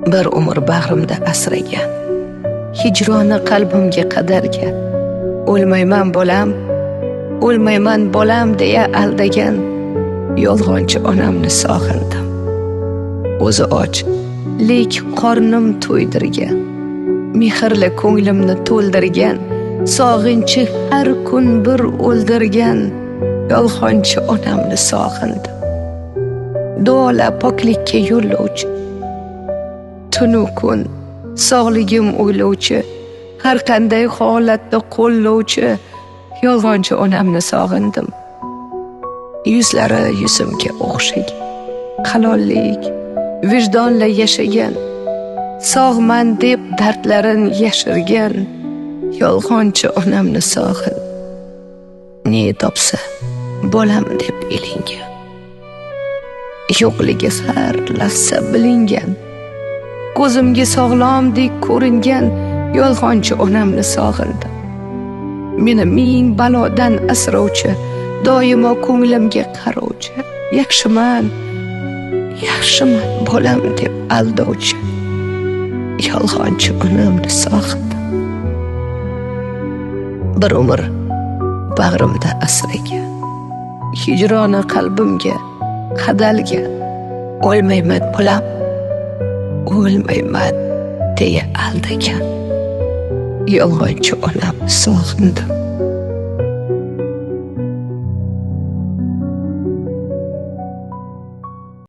Bir umr bag'rimda asragan, hijroni qalbimga qadalgan, o'lmayman bolam, o'lmayman bolam deya aldagan yolg'onchi onamni sog'indim. O'zi och, lek qornim to'ydirgan, mehrli ko'nglimni to'ldirgan, sog'inchi har kun bir o'ldirgan yolg'onchi onamni sog'indim. Duolar poklikka yo'llovchi, tunu kun sog'ligim o'ylovchi, har qanday holatda qo'llovchi yolg'onchi onamni sog'indim. Yuzlari yuzimga o'xshagan, halollik, vijdonla yashagan, sog'man deb dardlarin yashirgan yolg'onchi onamni sog'indim. Ne topsa bolam deb ilingan, yo'qligi har lahza bilingan, ko'zimga sog'lomdek ko'ringan yolg'onchi onamni sog'indim. Meni ming balodan asrovchi, doimo ko'nglimga qarovchi, yaxshiman, yaxshiman bolam deb aldovchi yolg'onchi onamni sog'indim. Bir umr bag'rimda asragan, hijroni qalbimga qadalgan, o'lmayman bolam, o'lmayman deya aldagan yolg'onchi onamni sog'indim.